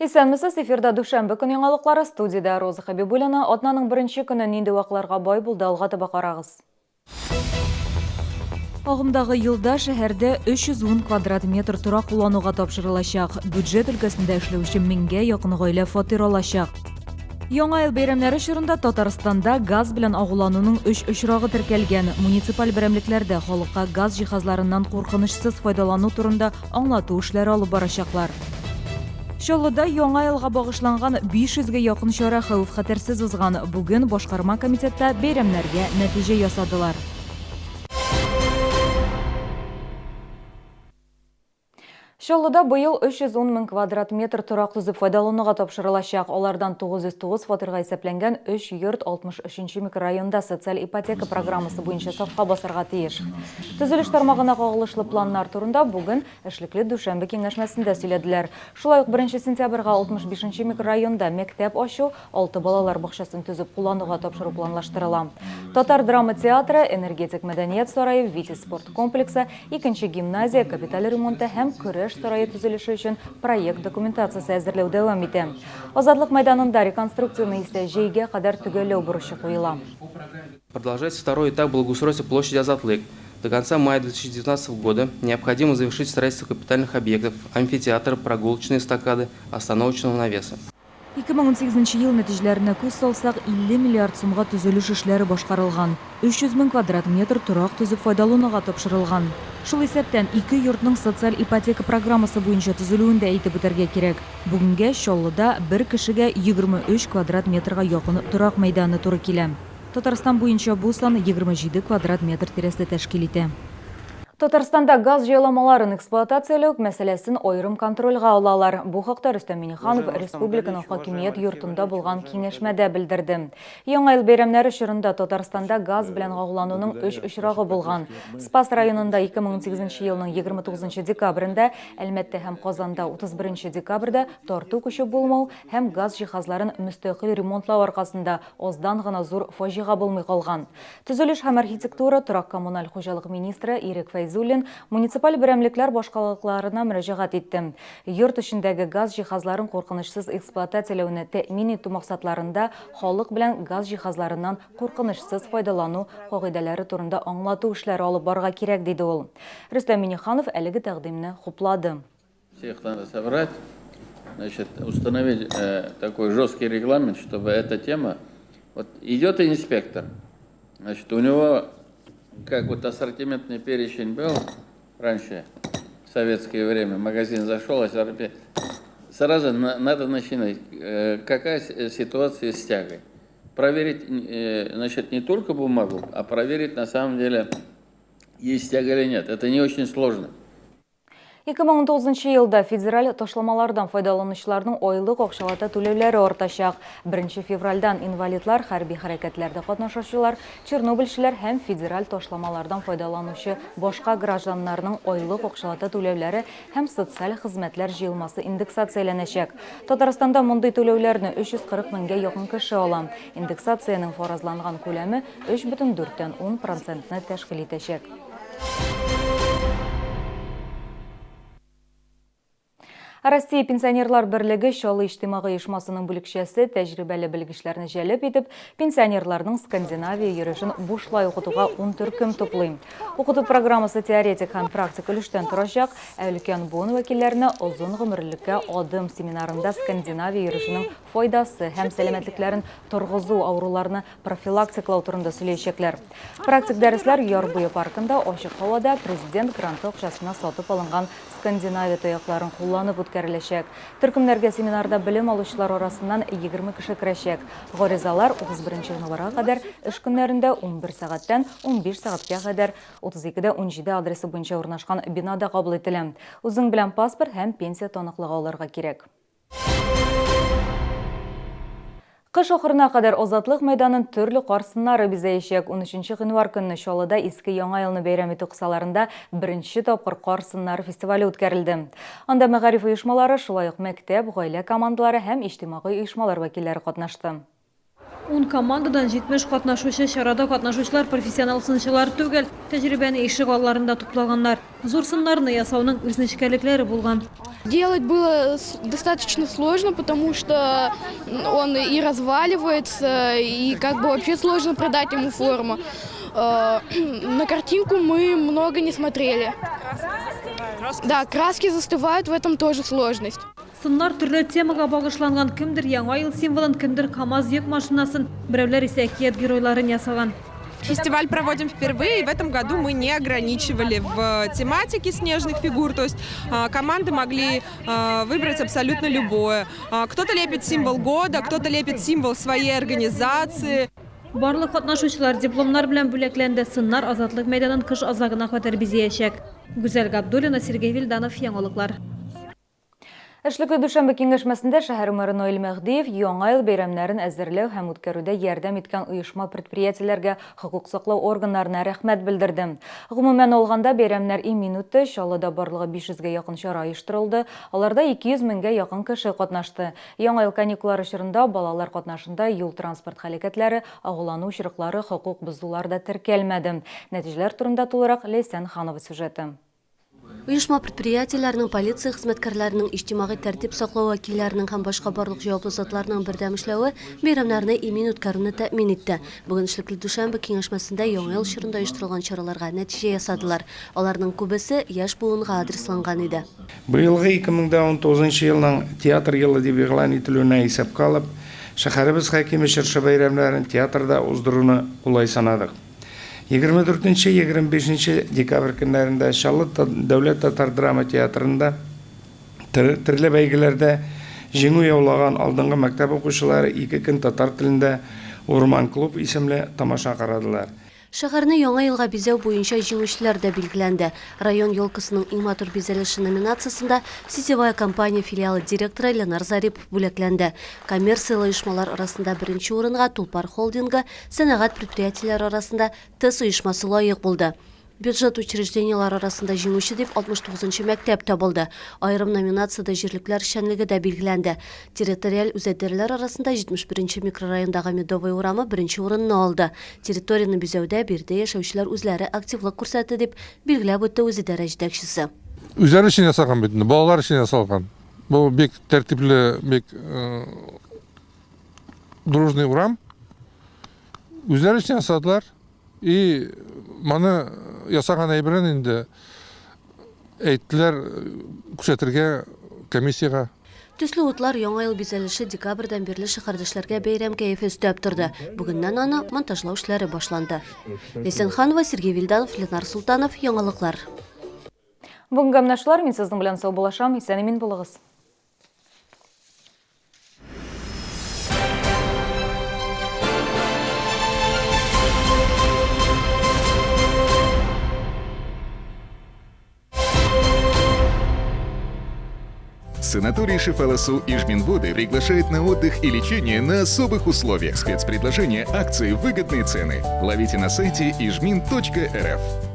Исәнмесез, эфирда дүшәмбе көн яңалыклары, студиядә Роза Хәбибуллина. Атнаның беренче көне нинди вакыйларга бай булды, алга таба карагыз. Агымдагы елда шәһәрдә 310 квадрат метр торак куллануга тапшырылачак. Бюджет өлкәсендә эшләүче меңгә якын гаилә фатир алачак. Яңа ел бәйрәмнәре чорында Татарстанда газ белән агулануның өч очрагы теркәлгән. Муниципаль берәмлекләрдә халыкка газ җиһазларыннан куркынычсыз файдалану турында аңлату эшләре алып барачаклар. Чаллыда Яңа елга багышланган 500 гә якын чара хәвеф-хәтәрсез узган. Бүген башкарма комитетта бәйрәмнәргә нәтиҗә ясадылар. Чаллыда быел 310 мең квадрат метр торак төзеп файдалануга тапшырылачак. Алардан 909 фатирга исәпләнгән өч йорт 63 нче микрорайонда социаль ипотека программасы буенча сафка басарга тиеш. Төзелеш тармагына кагылышлы планнар турында бүген эшлекле дүшәмбе киңәшмәсендә сөйләделәр. Шулай ук беренче сентябрьгә 65 нче микрорайонда мәктәп ачу, алты балалар бакчасын төзеп куллануга тапшыру планлаштырыла. Татар драма театры, Энергетик мәдәният сарае, Витязь спорт комплексы, икенче гимназия капиталь ремонты һәм көрәш сарае төзелеше өчен проект документациясе әзерләү дәвам итә. Азатлык мәйданында реконструкцияне исә җәйгә кадәр төгәлләү бурычы куела. Продолжается второй этап благоустройства площади Азатлык. До конца мая 2019 года необходимо завершить строительство капитальных объектов, амфитеатра, прогулочной эстакады, остановочного навеса. 2018 нче ел нәтиҗәләренә күз салсак, 50 миллиард сумга төзелеш эшләре башкарылган, 300 мең квадрат метр торак төзеп файдалануга тапшырылган. Шул исәптән, ике йортның социаль ипотека программасы буенча төзелүен дә әйтеп үтәргә кирәк. Бүгенгә Чаллыда бер кешегә 23 квадрат метрга якын торак мәйданы туры килә. Татарстан буенча бу сан 27 квадрат метр тирәсе тәшкил итә. Татарстанда газ җайламаларын эксплуатацияләү мәсьәләсен аерым контрольгә алалар. Бу хакта Рөстәм Миңнеханов республиканың хакимият йортында булган киңәшмәдә белдерде. Яңа ел бәйрәмнәре чорында Татарстанда газ белән агулануның өч очрагы булган. Спас районында 2018 елның 29 декабрендә, Әлмәттә һәм Казанда 31 декабрьдә тарту көче булмау һәм газ җиһазларын мөстәкыйль ремонтлау аркасында Аздан гына зур фаҗига булмый калган. Төзелеш һәм архитектура, торак-коммуналь хуҗалык министры Ирек Фәйзуллин муниципаль берәмлекләр башкалыкларына мөрәҗәгать итте. Йорт эчендәге газ җиһазларын куркынычсыз эксплуатацияләүне тәэмин итү максатларында халык белән газ җиһазларыннан куркынычсыз файдалану кагыйдәләре турында аңлату эшләре алып барырга кирәк, диде ул. Рөстәм Миңнеханов әлеге тәкъдимне хуплады. Всех надо собрать, значит, установить э, такой жесткий регламент, чтобы эта тема... Вот идет инспектор, значит, у него, как вот ассортиментный перечень был раньше, в советское время, в магазин зашел, ассортимент, сразу на, надо начинать, э, какая ситуация с тягой. Проверить, э, значит, не только бумагу, а проверить на самом деле, есть тяга или нет. Это не очень сложно. 2019 елда федераль ташламалардан файдаланучыларның айлык акчалата түләүләре артачак. 1 февральдән инвалидлар, хәрби хәрәкәтләрдә катнашучылар, чернобыльчеләр һәм федераль ташламалардан файдаланучы башка гражданнарның айлык акчалата түләүләре һәм социаль хезмәтләр җыелмасы индексацияләнәчәк. Татарстанда мондый түләүләрне 340 меңгә якын кеше ала. Индексациянең фаразланган күләме 3,4 процентны тәшкил итәчәк. Россия пенсионерлар берлеге Чаллы иҗтимагый оешмасының бүлекчәсе тәҗрибәле белгечләрне җәлеп итеп, пенсионерларның Скандинавия йөрешен бушлай укытуга ун төркем туплый. Укыту программасы теоретик һәм практик өлештән торачак, ә өлкән буын вәкилләренә озын гомерлелеккә адым семинарында Скандинавия йөрешенең файдасы һәм сәламәтлекләрен торгызу, авыруларны профилактикалау турында сөйләячәкләр. Практик дәресләр Яр буе паркында ачык һавада президент гранты акчасына сатып алынган Скандинавия тоякларын кулланып үткәреләчәк. Төркемнәргә семинарда белем алучылар арасыннан 20 кеше керәчәк. Гаризалар 31 гыйнварга кадәр эш көннәрендә 11 сәгатьтән 15 сәгатькә кадәр 32 дә 17 адресы буенча урнашкан бинада кабул ителә. Үзең белән паспорт һәм пенсия таныклыгы алырга кирәк. Кыш ахырына кадәр Азатлык мәйданын төрле кар сыннары бизәячәк. 13 гыйнвар көнне Чаллыда Иске Яңа елны бәйрәм итү кысаларында беренче тапкыр кар сыннары фестивале үткәрелде. Анда мәгариф оешмалары, шулай ук мәктәп, гаилә командалары һәм иҗтимагый оешмалар вәкилләре катнашты. Ун командадан 70 катнашучы. Чарада катнашучылар профессионал сынчылар түгел, тәҗрибәне ишек алларында туплаганнар. Зур сыннарны ясауның үз нечкәлекләре булган. Делать было достаточно сложно, потому что он и разваливается, и как бы вообще сложно придать ему форму. На картинку мы много не смотрели. Да, краски застывают, в этом тоже сложность. Сыннар төрле темага багышланган, кемдер Яңа ел символын, кемдер КАМАЗ йөк машинасын, берәүләр исә әкият геройларын ясаган. Фестиваль проводим впервые, и в этом году мы не ограничивали в тематике снежных фигур, то есть команды могли выбрать абсолютно любое. Кто-то лепит символ года, кто-то лепит символ своей организации. Барлык катнашучылар дипломнар белән бүләкләнде. Сыннар Азатлык мәйданын кыш азагына кадәр бизәячәк. Гүзәл Габдуллина, Сергей Вильданов, Яңалыклар. Эшлекле дүшәмбе киңәшмәсендә шәһәр мэры Наил Мәһдиев Яңа ел бәйрәмнәрен әзерләү һәм үткәрүдә ярдәм иткән оешма-предприятиеләргә, хокук саклау органнарына рәхмәт белдерде. Гомумән алганда, бәйрәмнәр имин үтте, Чаллыда барлыгы 500 гә якын чара оештырылды, аларда 200 меңгә якын кеше катнашты. Яңа ел каникуллары чорында балалар катнашында юл-транспорт һәлакәтләре, агулану очраклары, хокук бозулар да теркәлмәде. Нәтиҗәләр турында тулырак Ләйсән Ханова сюжеты. Оешма-предприятиеләрнең, полиция хезмәткәрләренең, иҗтимагый тәртип саклау вәкилләренең һәм башка барлык җаваплы затларның бердәм эшләве бәйрәмнәрне имин үткәрүне тәэмин итте. Бүген эшлекле дүшәмбе киңәшмәсендә Яңа ел чорында оештырылган чараларга нәтиҗә ясадылар. Аларның күбесе яшь буынга адресланган иде. Быелгы 2019 нчы елның Театр елы дип игълан ителүенә исәпкә алып, шәһәребез хакиме чыршы бәйрәмнәрен театрда уздыруны кулай санадык. 24 нче, 25 нче декабрь көннәрендә Чаллы дәүләт татар драма театрында төрле бәйгеләрдә җиңү яулаган алдынгы мәктәп укучылары ике көн татар телендә Урман клуб исемле тамаша карадылар. Шәһәрне Яңа елга бизәү буенча җиңүчеләр дә билгеләнде. Район елкасының иң матур бизәлеше номинациясендә Сетевая компания филиалы директоры Ленар Зарипов бүләкләнде. Коммерцияле оешмалар арасында беренче урынга Тулпар холдингы, сәнәгать предприятиеләре арасында ТЭС оешмасы лаек булды. Бюджет учреждениеләре арасында җиңүче дип 69 нчы мәктәп табылды. Аерым номинациядә җирлекләр эшчәнлеге дә билгеләнде. Территориаль үзәдәрләр арасында 71 нче микрорайондагы Медовая урамы беренче урынны алды. Территорияне бизәүдә биредә яшәүчеләр үзләре активлык күрсәтте, дип билгеләп үтте үзидарә җитәкчесе. Үзләре өчен ясаган бит инде, балалар өчен ясалган. Бу бик тәртипле, бик дружный урам. Үзләре өчен ясадылар. И моны ясаган әйберен инде әйттеләр күрсәтергә комиссиягә. Төсле утлар, Яңа ел бизәлеше декабрьдән бирле шәһәрдәшләргә бәйрәм кәефе өстәп торды. Бүгеннән аны монтажлау эшләре башланды. Ләйсән Ханова, Сергей Вильданов, Ленар Солтанов, Яңалыклар. Бүгенгә менә шулар, мин сезнең белән саубуллашам, исән-имин булыгыз. Санаторий Шифаласу Ижминводы приглашает на отдых и лечение на особых условиях. Спецпредложения, акции, выгодные цены. Ловите на сайте ижмин.рф.